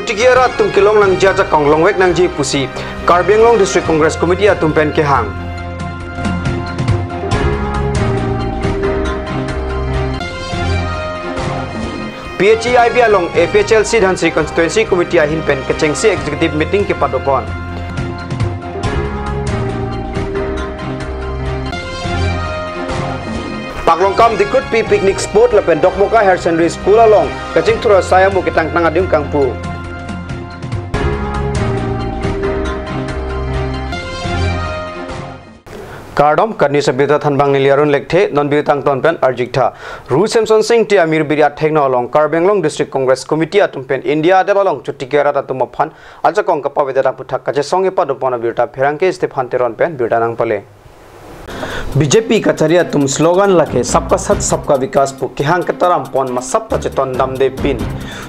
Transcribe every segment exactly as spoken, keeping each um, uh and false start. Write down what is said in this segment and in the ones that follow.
Chotiki arat atum kelong nangji ajakong longvek nangji pusi Karbi Anglong District Congress Committee atum pen kehang. P H E I B along A P H L C Dhansiri Constituency Committee ahin pen kechengsi executive meeting kepadopon. Paklongkam Dikrutpi picnic spot lapen Dokmoka Higher Secondary School along kachingthur asai amo ketangtang adim kangpu. Kardom, kani sabita thanbang neli Arun Lekthe, non birta angton pen arjik tha. Ru Semson Sing Ingti amir biri athengno along Karbi Anglong District Congress Committee atum pen India adet along chotiki arat atum aphan ajakong kapavedet aputhak kachesong kepadopon abirta pherangke Stephan Teron pen birta nangpale. B J P kachari atum slogan lake Sabka Saath Sabka Vikas pu kehang ketaram pon masap ta cheton damde pin.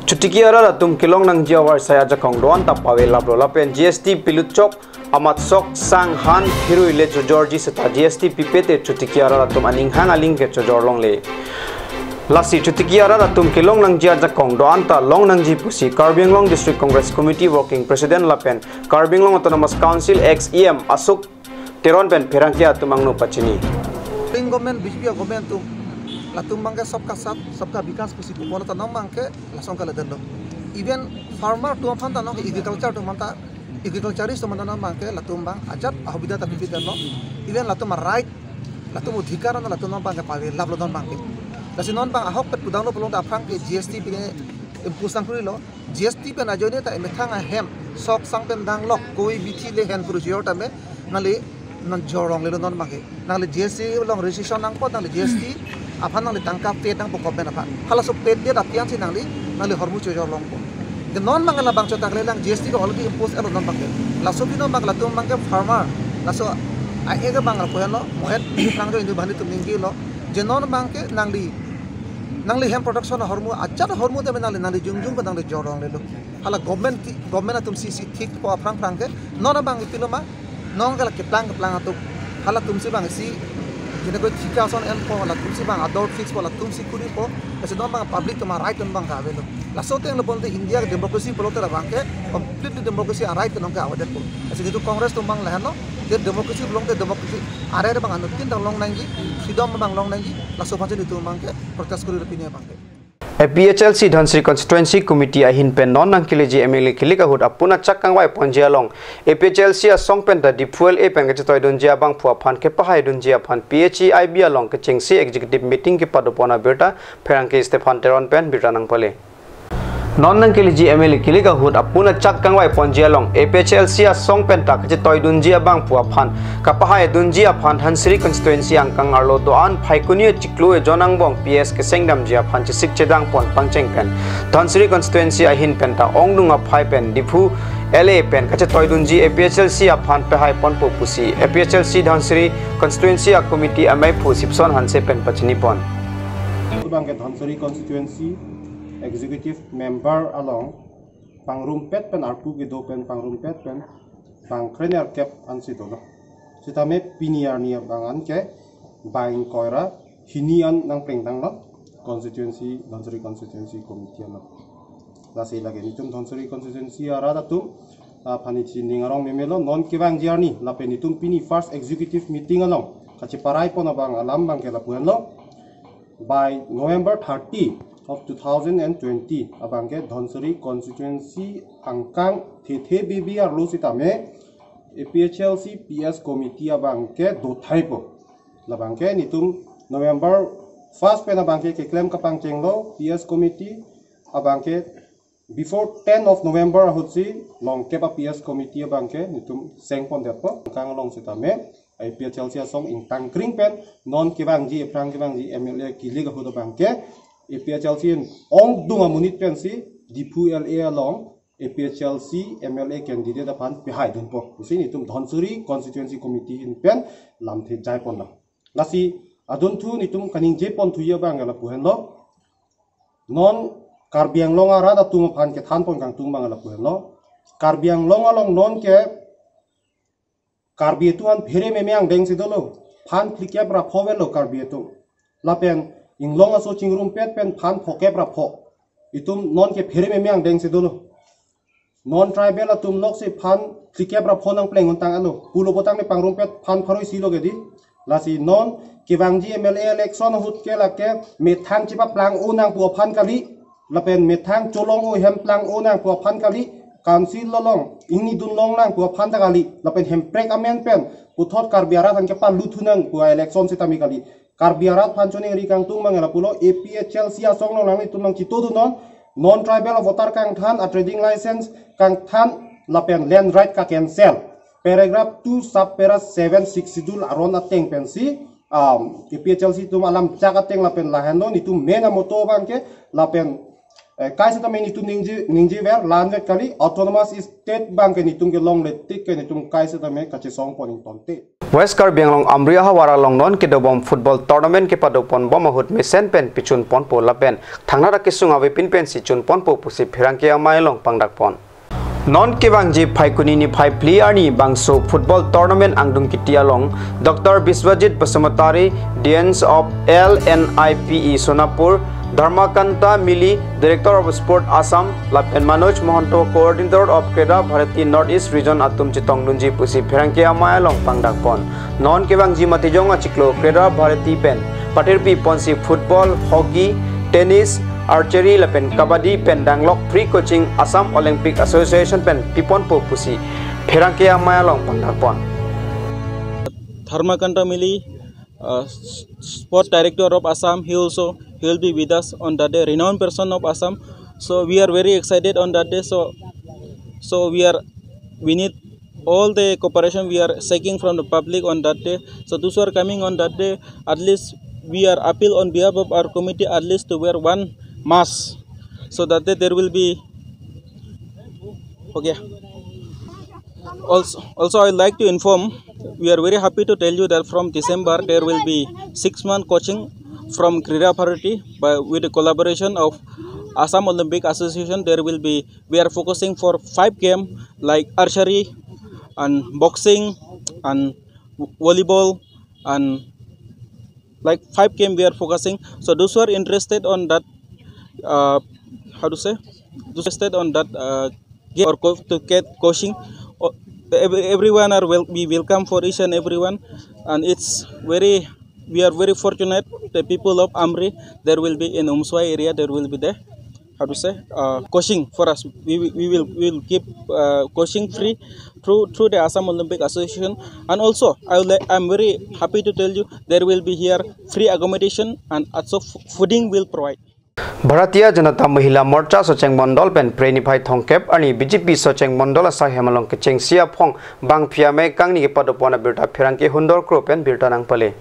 Chotiki arat atum kelong nangji avarsai ajakong do-an ta pave laplo lapen G S T pilut chok amat sok sang han phirui le chojorji seta G S T pipe te chotiki arat atum aning hang aling ke chojor longle. Lasi chotiki arat atum kelong nangji ajakong do-an ta long nangji pusi Karbi Anglong District Congress Committee Working President lapen Karbi Anglong Autonomous Council ex E M Ashok Teron pen pherangke atum angno pachini. Ping government, B J P government atum, latum abangke Sabka Saath Sabka Vikas pusi pupon ta non abangke lason kalidet lo. Even farmer atum aphan ta non, agriculture atum aphan ta, agriculturist atum aphan ta non abangke latum abang ajat ahobida ta pipidet lo. Even latum a-right, latum adhikar non latum non abangke pave laplo non abangke. Lasi non abang ahokpet pudamlo pulote aphrang ke G S T pine impose nangkuri lo. G S T pen ajoine ta emethang ahem sok sang pen danglok koi bithi le hen puru jor tame nangli nang jor longlelo non abangke. Nangli G S T along registration nangpo, nangli G S T aphan nangli tangka paid nangpo government aphan. Halaso paid det apian si nangli, nangli hormu chojor longpo. Ke non abangke labang chotak le lang G S T ke already impose elo non abangke. Laso pino abang latum abangke farmer. Laso a-ek abang lapu henlo, mohet nang jo indu bani atum ningje lo. Je non abangke nangli, nangli hem production ahormu, ajat ahormu tame nangli, nangli jongjong ke nangli jor longlelo. Hala government ti, government atum si si thikpo aphrang phrang ke, non abang ipilo ma, non ke la keplang keplang atum. Halatum si abang si, jene koi thika ason enpo, halatum si abang ador fixpo, halatum si kuripo, lasi non abang public atum a-right non abang ka avelo. Laso ateng lo pulote India ke democracy pulote labang ke, completely democracy a-right ke non ke avedetpo. Lasi jitu Congress atum abang lahenlo, je democracy pulote democracy a-right abang anuttin dang long nangji, freedom abang long nangji, laso aphan si netum abangke protest kuri pine abangke. A P H L C Dhansiri Constituency Committee ahin pen non nangkeleji M L A kilik ahut apun achak kangvai ponji along A P H L C asong pen ta Diphu L A pen kachetoidunji abangphu aphan kepahaidunji aphan P H E I B along kechengsi executive meeting kepadopon abirta pherangke Stephan Teron pen birta nangpale. Non nangkeleji M L A kilik ahut apun achak kangvai ponji along A P H L C asong pen ta kachetoidunji abangphu aphan kapahaidunji aphan Dhansiri Constituency angkang arlo do-an Phaikuni chiklo ejon angbong P S kesengdamji aphan chesik chedang pon pangcheng pen Dhansiri Constituency ahin pen ta ongdung aphai pen Diphu L A pen kachetoidunji A P H L C aphan pehai ponpo pusi A P H L C Dhansiri Constituency a-committee ameiphu Sipson Hanse pen pachini pon. Abangke Dhansiri Constituency Executive Member along pangrumpet pen arpu kedo pen pangrumpet pen pangkrenerkep ansi dolo. Sitame pini arni abang anke bang ingkoi ra hini an nangplengtanglo constituency, Dhansiri Constituency Committee along. Lasi lake netum Dhansiri Constituency arat atum aphan isi ning arong memelo non kevangji arni lapen netum pini first executive meeting along kacheparai pon abang alam abangke lapu henlo. By November thirty of two thousand and twenty abangke Dhansiri Constituency angkang thethe bibi arlo sitame A P H L C P S Committee abangke dothaipo. Labangke netum November first pen abangke keklem kapangchenglo P S Committee abangke before ten of November ahutsi longkep a-P S Committee abangke netum seng pondetpo. Angkang along sitame A P H L C asong ingtangkring pen non kevangji, ephrang kevangji M L A kilik ahut abangke A P H L C ongdung amonit pensi Diphu L A along A P H L C M L A candidate aphan pehaidunpo pusi netum Dhansiri Constituency Committee ahin pen lamthe jai ponlo. Lasi adunthu netum kaningje ponthuji abang lapu henlo. Non Karbi Anglong arat atum aphan kethan pon kangtung abang lapu henlo. Karbi Anglong along non ke Karbi atum an phere meme angdeng si dolo. Phan phlikep ra pho avelo Karbi atum. Lapen inglong aso chingrumpet pen phan phokep ra pho. Itum non ke phere meme angdeng si dolo. non tribal atum lok si phan three kep ra pho nangpleng untang alo. Pulo potang ne pangrumpet phan pharo isi lo ke di. Lasi non kevangji M L A election ahut ke lake methang chepaplang-o nang pu aphan kali. Lapen methang cholong-o hem plang-o nang pu aphan kali. Council along ingni dun longnang pu aphan ta kali. Lapen Hemprek amen pen puthot Karbi arat aphan kepalut thu nang pu a-election sitame kali. Karbi arat aphan choningri kangtung abang lapulo A P H L C asong along nanglitum nangchito dunnon. Non tribal voter kangthan, a trading license kangthan lapen land right ka-cancel. Paragraph two, sub para seven, six schedule aron ateng pensi, um, A P H L C atum alam chak ateng lapen lahenlo netum main amotto abang ke lapen, eh, kaisitame netum ningje, ningjever la-anvet kali, autonomous state abang ke netum kelongle tik ke netum kaisitame kachesong pon ingtonte. West Karbi Anglong Amri ahavar along non kedobom football tournament kepado ponbom ahut mesen pen pichun ponpo lapen thangnat akesung avepin pensi chun ponpo pusi pherangke amei along pangdak pon. Non kevangji Phaikuni niphai phli arni bangso football tournament angdung kiti along Doctor Biswajit Basumatary, Deans of L N I P E Sonapur, Dharmakanta Mili, Director of Sport Assam, lapen Manoj Mohanto, Coordinator of Kreda Bharati North East Region atum chetongdunji pusi pherangke amei along pangdak pon. Non kevangji Matijong achiklo Kreda Bharati pen patirpi ponsi football, hockey, tennis, archery lapen kabaddi pen danglok free coaching Assam Olympic Association pen piponpo pusi pherangke amei along pangdak pon. Dharmakanta Mili, uh, s-, sport director of Assam, he also, he will be with us on that day, renowned person of Assam. So we are very excited on that day. So, so we are, we need all the cooperation we are seeking from the public on that day. So those who are coming on that day, at least we are appeal on behalf of our committee at least to wear one mask, so that day there will be, okay. Also, also I would like to inform, we are very happy to tell you that from December there will be six month coaching from Kreda Bharati by, with the collaboration of Assam Olympic Association. There will be, we are focusing for five game like archery and boxing and volleyball and like five game we are focusing. So those who are interested on that, uh, how to say, those interested on that, uh, game or co-, to get coaching, uh, ev-, everyone are wel-, be welcome for each and everyone, and it's very, we are very fortunate. The people of Amri, there will be in Umswai area, there will be there, how to say, uh, coaching for us. We, we, we will, we will give, uh, coaching free through, through the Assam Olympic Association. And also, I will, I'm very happy to tell you, there will be here free accommodation and also f-, fooding will provide. Bharatiya Janata Mahila Morcha Socheng Mondol pen Phre niphai thomkep arni B J P Socheng Mondol asai hem along kechengsi aphong bangphi amei kangni kepado pon abirta pherangke Hundor Kro pen birta nangpale.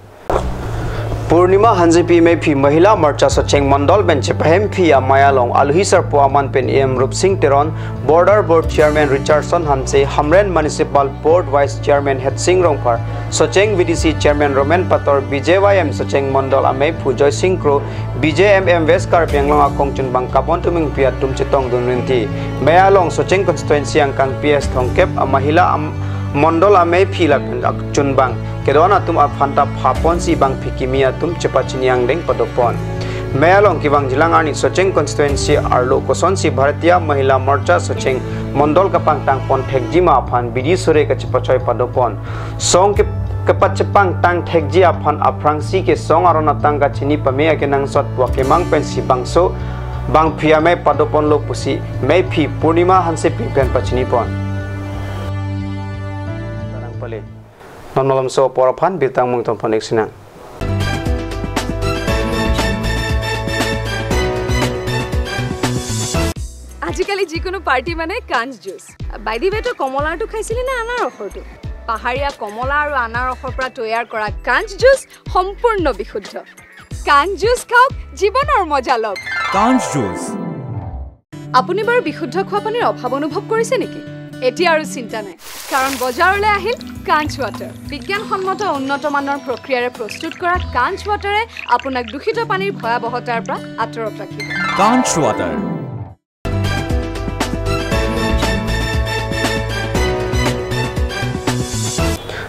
Purnima Hansepi meiphi Mahila Morcha Socheng Mondol pen chepahemphi amei along aluhi sarpo aman pen A M Rupsing Teron, Border Board Chairman Richardson Hanse, Hamren Municipal Board Vice Chairman Hetsing Rongphar, Socheng V D C Chairman Roman Pator, B J Y M Socheng Mondol ameiphu Joysing Kro, B J M M West Karbi Anglong akongchunbang Kabon Tumingpi atum chetongdun rinti. Mei along Socheng constituency angkang P S thomkep a Mahila am-, Mondol ameiphi lapen akchunbang kedo-an atum aphan ta phaponsi bangphi kimi atum chepachini angdeng padopon. Mei along kevangjilang arni Socheng constituency arlo kosonsi Bharatiya Mahila Morcha Socheng Mondol kapangtang pon thekjima aphan bidi sore kachepachoi padopon. Song ke-, kepachepangtang thekji aphan aphrangsi kesong aron atang kachini pame akenangsot pu akemang pensi bangso bangphi amei padoponlo pusi meiphi Purnima Hansepi pen pachinipon. Tarang pale. Non malomso apor aphan birta mungton pon ik sinang. আজিকালি যিকোনো পাৰ্টি মানে কাঞ্চ juice. By the ৱে, তই কমলাৰটো খাইছিলি নে আনাৰসৰটো? পাহাৰীয়া কমলা আৰু আনাৰসৰ পৰা তৈয়াৰ কৰা কাঞ্চ জুচ সম্পূৰ্ণ বিশুদ্ধ। কাঞ্চ জুচ খাওক, জীৱনৰ মজা লওক। কাঞ্চ জুচ। আপুনি বাৰু বিশুদ্ধ খোৱা পানীৰ অভাৱ অনুভৱ কৰিছে নেকি? এতিয়া আৰু চিন্তা নাই, কাৰণ বজাৰলৈ আহিল কাঞ্চ ৱাটাৰ। বিজ্ঞানসন্মত উন্নত মানৰ প্ৰক্ৰিয়াৰে প্ৰস্তুত কৰা কাঞ্চ ৱাটাৰে আপোনাক দূষিত পানীৰ ভয়াৱহতাৰ পৰা আঁতৰত ৰাখিব। কাঞ্চ water.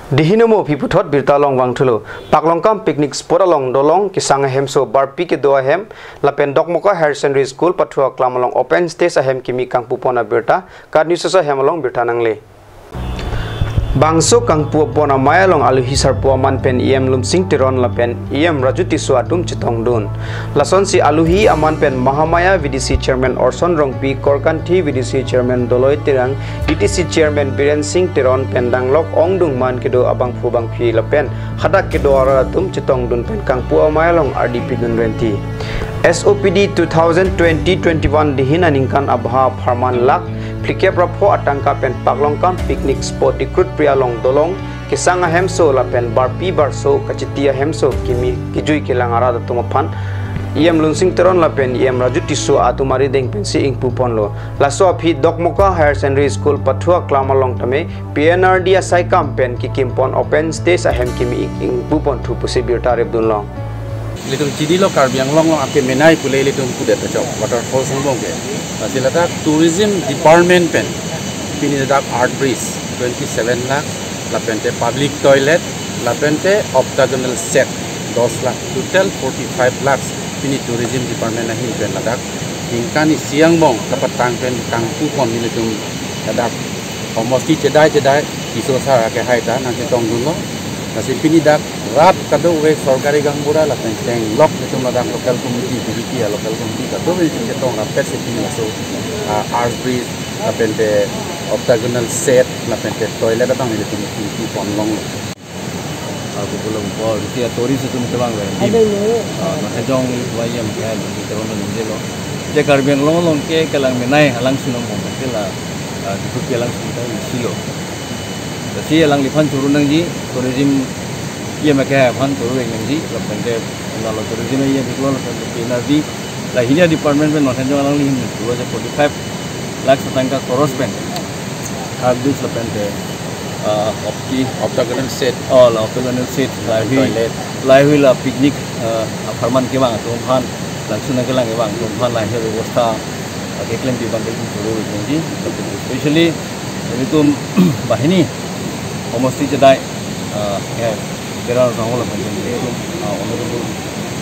Dihinomo aphi puthot birta along vangthulo. Paklongkam picnic spot along dolong kesang ahemso barpi kedo ahem lapen Dokmoka Higher Secondary School pathu aklam along open stage ahem kimi kangpupon abirta KAT News ahem along birta nangle. Bangso kangpupon amei along aluhi sarpo aman pen E M Lunsing Teron lapen E M Raju Tisso atum chetongdun. Lasonsi aluhi aman pen Mahamaya V D C Chairman Orson Rongpi, Korkanthi V D C Chairman Doloi Terang, D T C Chairman Biren Singh Teron pen danglok ongdung man kedo abangphu bangphi lapen hadak kedo arat atum chetongdun pen kangpu amei along ardi pidun renti. S O P D two thousand twenty twenty-one dihin aningkan abha apharman lakh phlikep ra pho atangka pen paklongkam picnic spot Dikrut Priya along dolong kesang ahemso lapen barpi barso kachiti ahemso kimi kijui kelang arat atum aphan E M Lunsing Teron lapen E M Raju Tisso atum arideng pensi ingpuponlo. Laso aphi Dokmoka Higher Secondary School pathu aklam along tame P N R D asaikam pen kikimpon open stage ahem kimi ingpuponthu pusi birta repdunlong. Ilitum chinilo Karbi Anglong along akemenei pule ilitum kudet achok waterfalls angbong ke. Lasi ladak tourism department pen pini ladak art bridge twenty seven lakh, lapente public toilet, lapente octagonal shed dos lakh, total forty five lakhs pini tourism department ahin pen ladak ningkan isi angbong kapatang pen kangpupon ilitum ladak homosti chedai chedai Tisso sir akehai ta nangchetongdunlo. Lasi pini dak rat kadokave sorkari gaonbura lapen chenglok ilitum ladak local committee, B B P a local committee kadokave ilitum chetong rapetsi pini laso, ah, art bridge lapente octagonal shed lapente toilet abang ilitum ingpuponlonglo. Ah, kupulong po, isi a tourist atum kevang ve. Ada ini. Ah, nang kejong Y M K, nang kejong nang jelo. Je Karbi Anglong along ke kelang menei alang sunam bong ke la, ah, Dikrut Priya alang sunam ta isilo. Lasi alangliphan choro nangji, tourism E M K aphan choro nangji, lapente nalo tourism E M K lo, lapente P N R D, la hini a department pen nang kejong alangli hin choro je forty five lakh atangka koros pen. Art bridge lapente, ah, opti, octagonal shed. Oh, la octagonal shed, lahei, toilet. Lahei la picnic, ah, apharman kevang atum aphan, langsung nangkelang kevang atum aphan lahei bebosta, ah, keklem pi abang ke choro nangji, especially ilitum banghini homosti chedai, ah, ya, Kerala Ronghola Panchayat itu, ah, Honorable,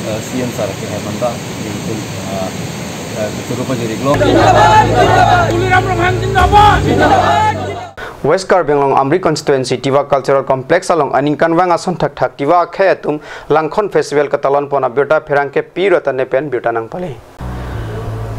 ah, C M sir ke hai manta, itu, ah, ah, itu rupa jadi global. Tuliram Ronghang zindabad. West Karbi Anglong Amri Constituency Tiwa Cultural Complex along aningkanvang ason thakthak Tiwa akhei atum Langkhon Festival katalonpon abirta pherangke pi rota nepen birta nangpale.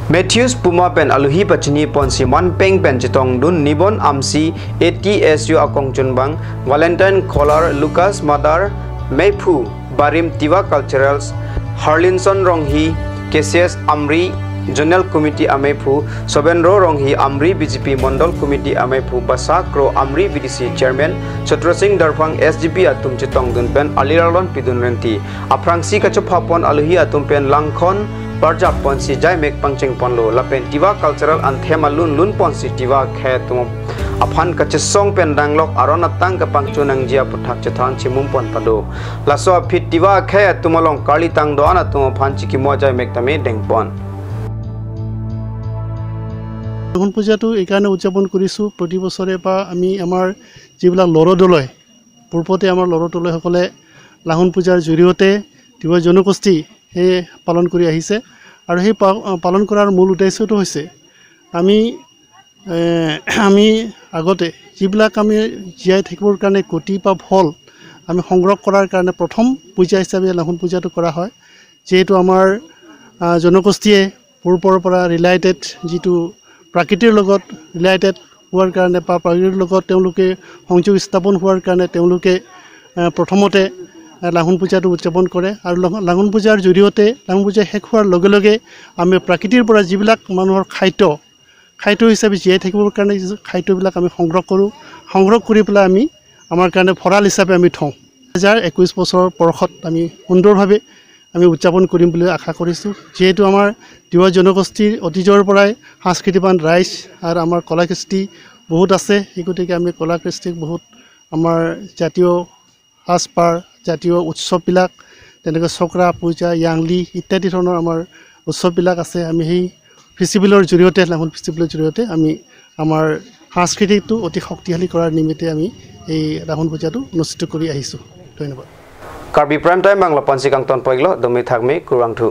Matthews Puma pen aluhi pachiniponsi manpeng pen chetongdun Nibon Amsi A T S U akongchunbang Valentine Kholar, Lucas Madar, Meiphu Barim, Tiwa Culturals, Harlinson Ronghi, K C S Amri Zonal Committee ameiphu, Sobendro Ronghi Amri B J P Mondol Committee ameiphu, Basa Kro Amri V D C Chairman, Chatra Singh Darphang S G B atum chetongdun pen aliralon pidun renti. Aphrangsi kachophapon aluhi atum pen Langkhon parjapponsi jaimek pangchengponlo, lapen Tiwa Cultural Anthem alun lunponsi Tiwa akhei atum aphan kachesong pen danglok aron atang kapangchun nangji aputhak chethan chimumpon pado. Laso aphi Tiwa akhei atum along karli tang do-an atum aphan chikimo ajaimek tame dengpon. লাহন পূজাটো এইকাৰণে উদযাপন কৰিছোঁ, প্ৰতি বছৰে বা আমি আমাৰ যিবিলাক লৰদলৈ, পূৰ্বতে আমাৰ লৰদলৈসকলে লাহন পূজাৰ জৰিয়তে তিৱা জনগোষ্ঠী সেই পালন কৰি আহিছে। আৰু সেই পা-, পালন কৰাৰ মূল উদ্দেশ্যটো হৈছে আমি, এ, আমি আগতে যিবিলাক আমি জীয়াই থাকিবৰ কাৰণে কটি বা ফল আমি সংগ্ৰহ কৰাৰ কাৰণে প্ৰথম পূজা হিচাপে লাহন পূজাটো কৰা হয়। যিহেতু আমাৰ, আ, জনগোষ্ঠীয়ে পূৰ্বৰ পৰা ৰিলেটেড যিটো প্ৰাকৃতিৰ লগত ৰিলেটেড হোৱাৰ কাৰণে বা প্ৰাকৃতিৰ লগত তেওঁলোকে সংযোগ স্থাপন হোৱাৰ কাৰণে তেওঁলোকে, আ, প্ৰথমতে, আ, লাহন পূজাটো উদযাপন কৰে। আৰু লহ-, লাহন পূজাৰ জৰিয়তে, লাহন পূজা শেষ হোৱাৰ লগে লগে আমি প্ৰাকৃতিৰ পৰা যিবিলাক মানুহৰ খাদ্য, খাদ্য হিচাপে জীয়াই থাকিবৰ কাৰণে যি খাদ্যবিলাক আমি সংগ্ৰহ কৰোঁ, সংগ্ৰহ কৰি পেলাই আমি আমাৰ কাৰণে ভঁৰাল হিচাপে আমি থওঁ। দুহেজাৰ একৈছ বছৰৰ পৰশত আমি সুন্দৰভাৱে আমি উদযাপন কৰিম বুলি আশা কৰিছোঁ। যিহেতু আমাৰ তিৱা জনগোষ্ঠীৰ অতীজৰ পৰাই সংস্কৃতিৱান ৰাইজ আৰু আমাৰ কলা কৃষ্টি বহুত আছে, সেই গতিকে আমি কলা কৃষ্টিক বহুত আমাৰ জাতীয় সাজপাৰ, জাতীয় উৎসৱবিলাক, তেনেকৈ চকৰা, পূজা, য়াংলি ইত্যাদি ধৰণৰ আমাৰ উৎসৱবিলাক আছে। আমি সেই ফেষ্টিভেলৰ জৰিয়তে, লাহন ফেষ্টিভেলৰ জৰিয়তে আমি আমাৰ সংস্কৃতিটো অতি শক্তিশালী কৰাৰ নিমিত্তে আমি এই ৰাসৰ পূজাটো অনুষ্ঠিত কৰি আহিছোঁ। ধন্যবাদ। Karbi Prime Time Bangla aphansi kangton poiklo, dome thakme, kurvangthu.